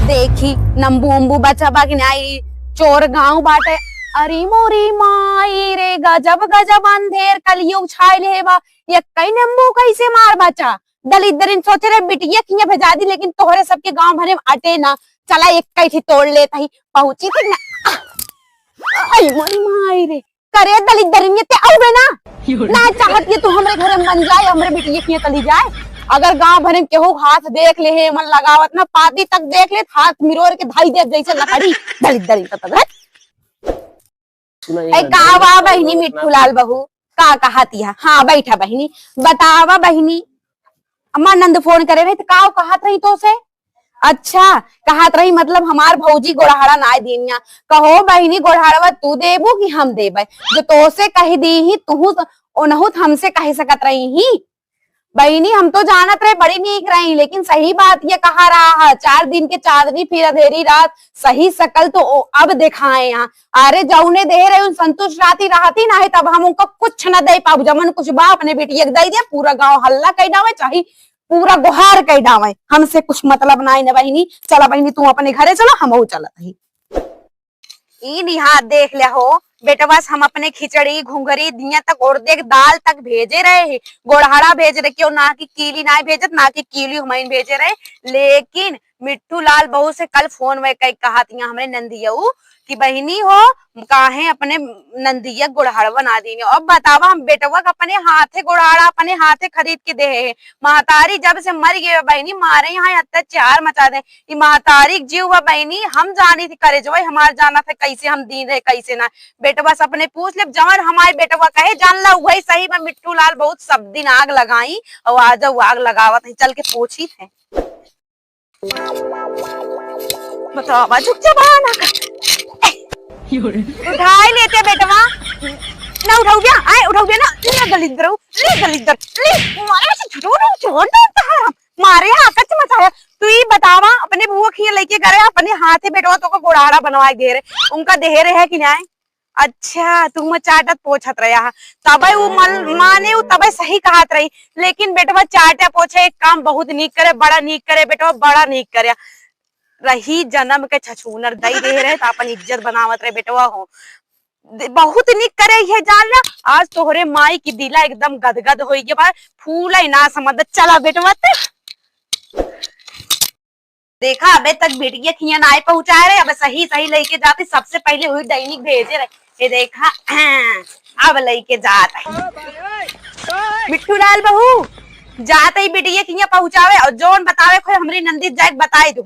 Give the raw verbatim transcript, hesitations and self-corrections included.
देखी, नंबू उम्बू बचा बा कि नाई, चोर गाँव बाटे। अरे मोरी माई रे, गजब गजब अंधेर कलयुग छाइल हे बा। ये कई नंबू कैसे मार बचा? दलिद्दरिन सोचे रहे बिटिया किया भेजा दी, लेकिन तोहरे सबके गाँव भरे में अटे ना। चला एक कई थी तोड़ लेत ही, पहुँची थी ना। आई मोरी माई रे, करे दलिद्दरिन ये ते आउबे ना। ना चाहत ये तू हमरे घर में बन जाए, हमरे बिटिया किया चली जाए। अगर गाँव भरे में केहू हाथ देख ले हे, मन लगावत ना, पाती तक देख ले, हाथ मिरोर के धाई दे जैसे लकड़ी। दलिद्दरिन तो तक। सुना, ए, ये का बा बहिनी मिट्ठू लाल बहू, का कहत या? हाँ, बैठा बहिनी, बतावा बहिनी। अम्मा नंद फोन करे रही त का कहत रही तोसे? अच्छा, कहत रही मतलब हमार भौजी गोड़हाड़ा नाय दीनिया। कहो बहिनी, गोड़हाड़वा तू देबू कि हम देबे? जो तोसे कह दी ही, तुहू ओनहू त हमसे कह सकत रही ही। बहिनी, हम तो जानत रहे बड़ी नीक रही, लेकिन सही बात ये कहा रहा है, चार दिन के चांदनी फिर अंधेरी रात, सही शकल तो ओ अब दिखाए यहाँ। अरे जौने देहे रहे उन संतुष्ट रहती रहती ना है, तब हम उनका कुछ न दे पाबू, जमन कुछ बा अपने बिटिया के दे दे। पूरा गांव हल्ला कई डावे, चाहे पूरा गुहार कई डावे, हमसे कुछ मतलब ना है न बहिनी। चला बहिनी, तू अपने घरे चला, हम चलत ही। ई निहार देख ले हो, बेटवा से हम अपने खिचड़ी, घुघरी, दिया तक और देख दाल तक भेजे रहे ही। गोड़हाड़ा भेज रहे, क्यों ना कि कीली ना भेजत, ना कि कीली हुमाइन भेजे रहे। लेकिन मिट्ठू लाल बहू से कल फोन में कई कहत यहाँ हमरे नंदियऊ कि बहिनी हो, काहे अपने नंदिया गोड़हाड़वा ना दीने? अब बतावा, हम बेटवा के अपने हाथे गोड़हाड़ा अपने हाथे खरीद के दे है। महतारी जब से मर गई बहिनी, मारे यहाँ अत्याचार मचा दे। ई महतारी के जीव बा बहिनी, हम जानी थी करेजवा, हमार जानत है कैसे हम दीन रहे, कैसे ना। बेटवा से अपने पूछ ले, जवन हमारे बेटवा कहे, जान ला, वही सही में मिट्ठू लाल बहुत सब दिन आग लगाई, और आज वो आग लगावत है, चल के पूछी थे। बतावा, चुप जबान आ कर। उठाई लेते बेटवा, ना उठाऊ क्या? आए, उठाऊ क्या ना? ले दलिद्दर, ले दलिद्दर, ले, मारे से छोड़, छोड़ दे तहार हम। मारे यहाँ अकच मचाया। तू ई बतावा, अपने बुआ खिया लेके करे, अपने हाथे बेटवा तोका गोड़हाड़ा बनवाए दे रहे, उनका देहे रहे कि नाय? अच्छा, तू मैं चाटत पोछत रहे हा, तबे उ मल-, माने उ तबे सही कहत रही, लेकिन बेटवा चाटे पोछे एक काम बहुत नीक करे, बड़ा नीक करे बेटवा, बड़ा नीक करे। रही जनम के छछूनर दई देहे रहे, त अपन इज्जत बनावत रहे बेटवा हो। दे-, बहुत नीक करे ये जान ला। आज तोहरे माई की दिला एकदम गदगद होई के बा, फूले ना समझ। चला बेटवा ते। देखा, अबे तक बिटिया खिया नाय पहुँचाए रहे, अब सही सही लेके जाते, सबसे पहिले हुई दैनिक भेजे रहे। ये देखा, अब लेके जात है। मिट्ठू लाल बहू, जात ही बिटिया खिया पहुँचावे और जौन बतावे खोए हमरी नंदी जाए बताई दू।